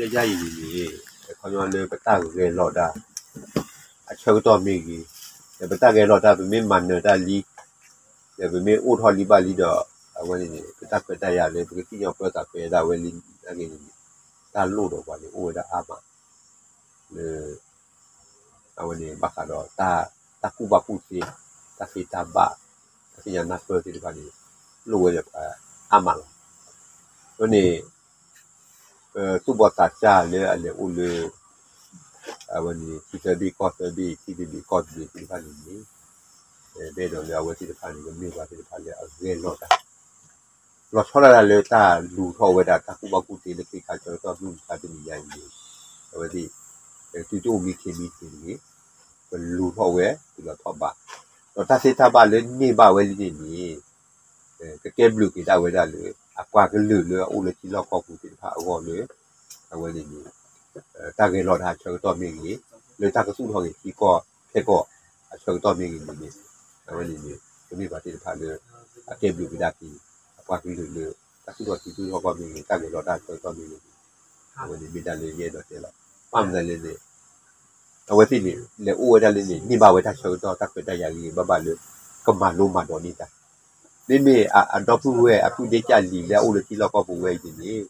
ယဲယါအံၤန့ၣ်န့ၣ် ခီညီလၢပတၢ်ဂဲၤလိာ်တၢ် အဆၢကတီၢ်မ့ၢ်ဂ့ၤ, ဒီးပတၢ်ဂဲၤလိာ်တၢ် ပမ့ၢ်မၤနၢၤတၢ်လံ, ဒီးပမ့ၢ်အိၣ်ထီၣ်လံဘၣ်လံဒီး အဝဲန့ၣ်န့ၣ် ပတၢ်ခွဲးတၢ်ယာ်လၢပကသ့ၣ်ညါပၢသးပှဲၤဒၣ်ဝဲလံနာ်က့န့ၣ်န့ၣ် တၢ်လိၣ်ဒီးပှၤန့ၣ် အိၣ်ဝဲဒၣ်အါမး လၢ အဝဲန့ၣ်ဘၣ်ဃးဒီး တၢ်ကူၣ်ဘၣ်ကူၣ်သ့, တၢ်သ့တၢ်ဘၣ်, တၢ်သ့ၣ်ညါနၢ်ပၢၢ်သ့ၣ်တဖၣ်န့ၣ် လိၣ်ဝဲဒၣ်ပှၤအါမးလီၤ. အဃိန့ၣ် ပသူၣ်ဘီၣ်သးစၢ်လၢအလဲၤအိၣ်လၢ အဝဲန့ၣ် ထံသၢဘ့ၣ်ကီၢ်သၢဘ့ၣ် ထံတဘ့ၣ်ကီၢ်တဘ့ၣ်သ့ၣ်တဖၣ်န့ၣ်န့ၣ် ပအဲၣ်ဒိးလၢအဝဲသ့ၣ်တဖၣ်န့ၣ် ကမ့ၢ်ပှၤသ့ၣ်တဖၣ်လၢအဂဲၤလိာ်တၢ် လီၤဆီဒၣ်တၢ်လၢတၢ်လူၤထီၣ်ဝဲဒၣ်တၢ်ကူၣ်ဘၣ်ကူၣ်သ့လၢခ့ခါဆၢကတီၢ်မုၢ်မဆါတနံၤညါအံၤန့ၣ် အဝဲသ့ၣ် သုတအိၣ်မံခ့မံသ့တဂ့ၤ, ပလူၤထီၣ်ဝဲ ပလီၤထီၣ်ဘး, ဒီးတၢ်သ့တၢ်ဘၣ်လၢန့ၢ်ဘၣ်ဝဲလံန့ၣ်န့ၣ် ကကဲဘျုးက့ၤဒၣ်ဝဲဒၣ်လၢ အပှၤကလုာ်လၢအအိၣ်လၢထံလီၢ်ကီၢ်ပူၤသ့ၣ်တဖၣ်အဂီၢ်လၢ အဝဲန့ၣ်န့ၣ် တၢ်ဂဲၤလိာ်တၢ်အဆၢကတီၢ်မ့ၢ်ဂ့ၤ, လၢတၢ်ကသူၣ်ထီၣ်က့ၤထံကီၢ်ခဲကီၢ်အဆၢကတီၢ်မ့ၢ်ဂ့ၤန့ၣ်န့ၣ် အဝဲန့ၣ်န့ၣ် ကမ့ၢ်ပှၤသ့ၣ်တဖၣ်လၢ အကဲဘျုးက့ၤဒၣ်က့ၤ အပှၤကလုာ်လၢ တၢ်သူၣ်ထီၣ်ထံသူၣ်ထီၣ်ကီၢ်မ့ၢ်ဂ့ၤ တၢ်ဂဲၤလိာ်တၢ်အဆၢကတီၢ်မ့ၢ်ဂ့ၤန့ၣ် အဝဲန့ၣ်မ့ၢ်ဒၣ်လၢယအဲၣ်ဒိးတဲလီၤ. ဘၣ်မနုၤလဲၣ်န့ၣ် အဝဲသ့ၣ်န့ၣ် လဲၤအိၣ်ဝဲဒၣ်လၢန့ၣ် န့ၢ်ဘၣ်ဝဲတၢ်ဆၢကတီၢ် တၢ်ခွဲးတၢ်ယာ်ဂ့ၤဂ့ၤဘၣ်ဘၣ်လၢ ကမၤလိမၤဒိးန့ၢ်တၢ်, မ့မ့ၢ်အဒီပုၢ်ဝဲၢ်အဖုဒ့ကၢ်လံၤလၢအအိၣ်လၢထံလီၢ်ကီၢ်ပူၤဝဲအံၤန့ၣ်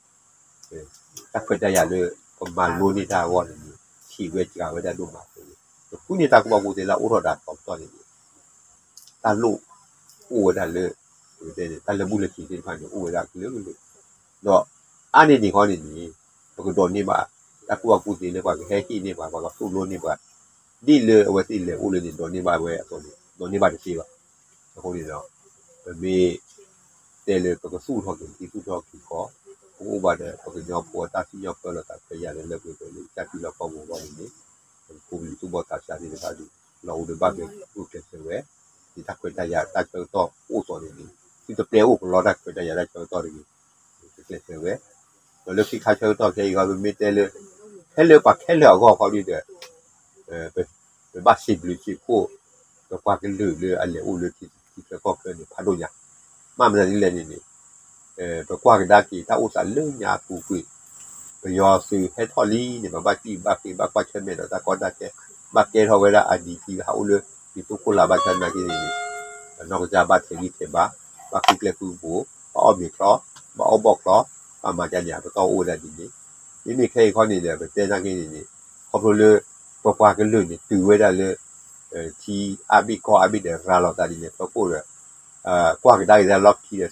တၢ်ခွဲးတၢ်ယာ်လၢ ပမၤလိန့ၢ်တၢ်အဂီၢ်န့ၣ်န့ၣ် ထံၣ်ဝဲစှၤဝဲဒၣ်ဒိၣ်မးအဃိန့ၣ် ပဃုန့ၢ်တၢ်ကူၣ်ဘၣ်ကူၣ်သ့လၢအအိၣ်ထီၣ်ဒၣ်ထီပတီၢ်န့ၣ်န့ၣ် တၢ်လိၣ်အိၣ်ဝဲဒၣ်လၢ တၢ်လၢာ်ဘူၣ်လၢာ်စ့ၤသ့ၣ်တဖၣ်န့ၣ် အိၣ်ဝဲဒၣ်ကလုာ်ကလုာ်, ဒီးအါန့ၢ်ဒံးဃီန့ၣ်န့ၣ် ပကဒိးန့ၢ်ဘၣ် တၢ်ကူၣ်ဘၣ်ကူၣ်သ့လၢပှၤကဟဲဟ့ၣ်န့ၢ်ပှၤ ပှၤကသိၣ်လိန့ၢ်ပှၤ ဒ်လၢအဝဲသ့ၣ်လဲၤအိၣ်လၢန့ၣ် ဒိးန့ၢ်ဘၣ်ဝဲအသိးန့ၣ် ဒိးန့ၢ်ဘၣ်တသ့ဘၣ်. အဃိန့ၣ်ဒီး ပမ့ၢ်တဲလၢပကသူၣ်ထီၣ်က့ၤထံသူၣ်ထီၣ်က့ၤကီၢ် ပကအိၣ်ဘၣ်ဒီးပကညီဖိတၢ်စံၣ်ညီၣ်ပၢလီၤသးခွဲးယာ်လၢလၢပှဲၤပှဲၤလၢကစၢ်ထံလီၢ်ကီၢ်ပူၤအဂီၢ်န့ၣ်န့ၣ် ပကကိးပလံၤသူၣ်ဘီၣ်သးစၢ်သ့ၣ်တဖၣ်ဒီး လီၤအိၣ်ဒီးဘၣ်ဂဲၤကျိၣ်ကျဲးစၢးဝဲ ဒ်တၢ်ခွဲးတၢ်ယာ်တၢ်ဆၢကတီၢ်အိၣ်သိးန့ၣ်န့ၣ် သုတပျဲအိၣ်ကလီတၢ်ခွဲးတၢ်ယာ်တၢ်ဆၢကတီၢ်တဂ့ၤ ကကျဲးစၢးဝဲ ဒီးလၢခံခါဆၢကတီၢ်ခဲအံၤခီ ပမ့ၢ်တဲလၢ ခဲလၢာ်ပှၤခဲလၢာ်အဂီၢ်ခီဒ်ဒီး ပဘၣ်စံးဘျုးစံးဖှိၣ် ပပှၤကလုာ်လၢအလဲၤအိၣ်လၢထံချၢကီၢ်ချၢန့ၣ် ဖးဒိၣ်ညါ, မ့ၢ်မနုၤဒ်လဲၣ်န့ၣ်န့ၣ် ပကွၢ်ကဒါက့ၤတၢ်အိၣ်သးလၢညါအပူၤကွံာ် ပယီၤသုးဟဲထီၣ်လံန့ၣ် ပဘၣ်စံၣ်ဘၣ်ဃ့ၢ်ဘၣ်ကွၢ်ဆၢၣ်မဲာ်ဒီးတၢ်ကီတၢ်ခဲ ဘၣ်ကဲထီၣ်ဝဲဒၣ် IDP ဟးအိၣ်လၢ ဒ်သိးခိၣ်လၢဘၣ်ဆၣ်နာ်က့န့ၣ်န့ၣ် နီၢ်ကစၢ်ဘၣ်ထဲးဂံၢ်ထဲးဘါ ဘၣ်ဃုကျဲဃုပူၤ ဘၣ်အီၣ်မ့ၤချီ ဘၣ်အီၣ်ဘီၣ်ချီ ဘၣ်မၤဒ်န့ၣ် အပတီၢ်အိၣ်ဝဲဒၣ်ဒ်န့ၣ်, မ့မ့ၢ်ခဲအံၤခီန့ၣ်ဒီး ပတဲနာ်က့န့ၣ်န့ၣ် ခီဖျိလၢ ပပှၤကလုာ်န့ၣ် တုၤဝဲဒၣ်လၢ ထံအါဘ့ၣ်ကီၢ်အါဘ့ၣ်ဒီးရၤလီၤသးဒ်န့ၣ်အဖီခိၣ်ဒီး ကွၢ်ကဒါက့ၤတၢ်လီၢ်ခံဒီး သူၣ်အိၣ်သးအိၣ်က့ၤအပှၤကလုာ်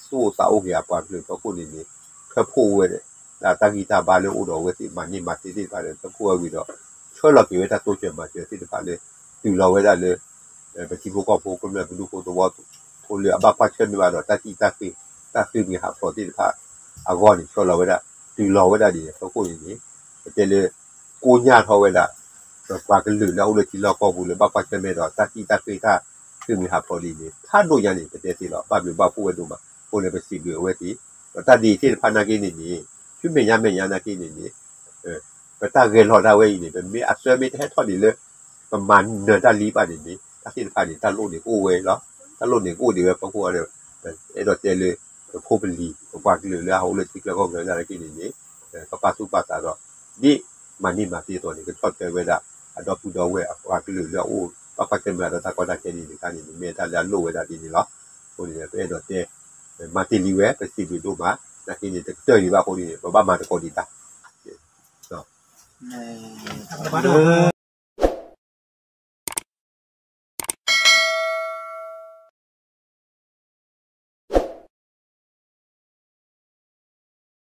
အဖီခိၣ်န့ၣ်န့ၣ် ခၢၣ်ဖှိၣ်ဝဲဒၣ်တၢ်ဂံၢ်တၢ်ဘါလၢအိၣ်ဒီးအဝဲသ့ၣ်မၤန့ၢ်မၤသ့သ့ၣ်တဖၣ်ဒီး ခၢၣ်ဖှိၣ်ဝဲဝံၤဒီး ဆှၢလီၤက့ၤဝဲတၢ်တိစၢၤမၤစၢၤသ့ၣ်တဖၣ်လၢ တုၤလီၤဝဲဒၣ်လၢ ပထံဖိကီၢ်ဖိ ကမျၢၢ်ပဒူၣ်ဖိသဝီဖိလၢအဘၣ်ကွၢ်ဆၢၣ်မဲာ်ဘၣ်ဒီး တၢ်စံၣ်တၢ်ဃ့ၢ် တၢ်ဃ့ၢ်မှံဟးဖျိးသ့ၣ်တဖၣ်အဂီၢ်န့ၣ် ဆှၢလီၤဝဲဒၣ် တုၤလီၤဝဲဒၣ်ဒ်န့ၣ်အဖီခိၣ်န့ၣ်န့ၣ် ပတဲလၢ ကိညၢ်ထီၣ်ဝဲဒၣ် ပပှၤကလုာ်လၢအအိၣ်လၢထံလီၢ်ကီၢ်ပူၤလၢဘၣ်ကွၢ်ဆၢၣ်မဲာ်ဒီး တၢ်စံၣ်တၢ်ဃ့ၢ်တၢ်ဃ့ၢ်မှံဟးဖျိးဒ်န့ၣ် ဖးဒိၣ်ညါန့ၣ် ပတဲသ့လီၤ ဘၣ်ဘျုးဘၣ်ဖှိၣ်ဝဲဒိၣ်မး အဃိန့ၣ် ပစံးဘျုးအဝဲသ့ၣ် ဒီးတၢ်ဒ်အံၤသ့ၣ်တဖၣ်နာ်က့န့ၣ်န့ၣ် ဆူမဲာ်ညါမဲာ်ညါနာ်က့န့ၣ်န့ၣ် ပတၢ်ဂဲၤလီၤတၢ်ဝဲအံၤန့ၣ် ပမ့ၢ်အစၢမ့ၢ်တဟဲထီၣ်ဒံးလၢ ပမၤနၢၤတၢ်လံဘၣ်န့ၣ်န့ၣ် တၢ်သ့ၣ်တဖၣ်န့ၣ် တၢ်လိၣ်န့ၣ်ကအိၣ်ဝဲလီၤ. တၢ်လိၣ်န့ၣ်ကအိၣ်ဒံးဝဲအဖီခိၣ်ဒီး ပအဲၣ်ဒိးတဲလၢ ပဖိပလံၤ ပပှၤကလုာ်လၢအအိၣ်လၢထံချၢကီၢ်ချၢနာ်က့န့ၣ်န့ၣ် ကပာ်သူၣ်ပာ်သးဒီး ဒ်မၤန့ၢ်မၤသ့အသိးန့ၣ် ကဆီၣ်ထွဲဝဲဒၣ် အဒီပုၢ်ဒီဝဲၢ်အပှၤကလုာ်လၢအအိၣ်ဘၣ်ကွၢ်ဆၢၣ်မဲာ်ဒီးတၢ်ကီတၢ်ခဲန့ၣ်တခါန့ၣ် မ့ၢ်တၢ်လၢအလိၣ်ဝဲဒၣ်ဒ်န့ၣ်လီၤ. အဃိန့ၣ် ပအဲၣ်ဒိးတဲ မၤတ့ၢ်လံဝဲ ပစံးဘျုးဒိၣ်မး နာ်က့န့ၣ် တကတၢၢ်ဒံးဘၣ်အဃိန့ၣ် ပဘၣ်မၤသကိးဒံးတၢ်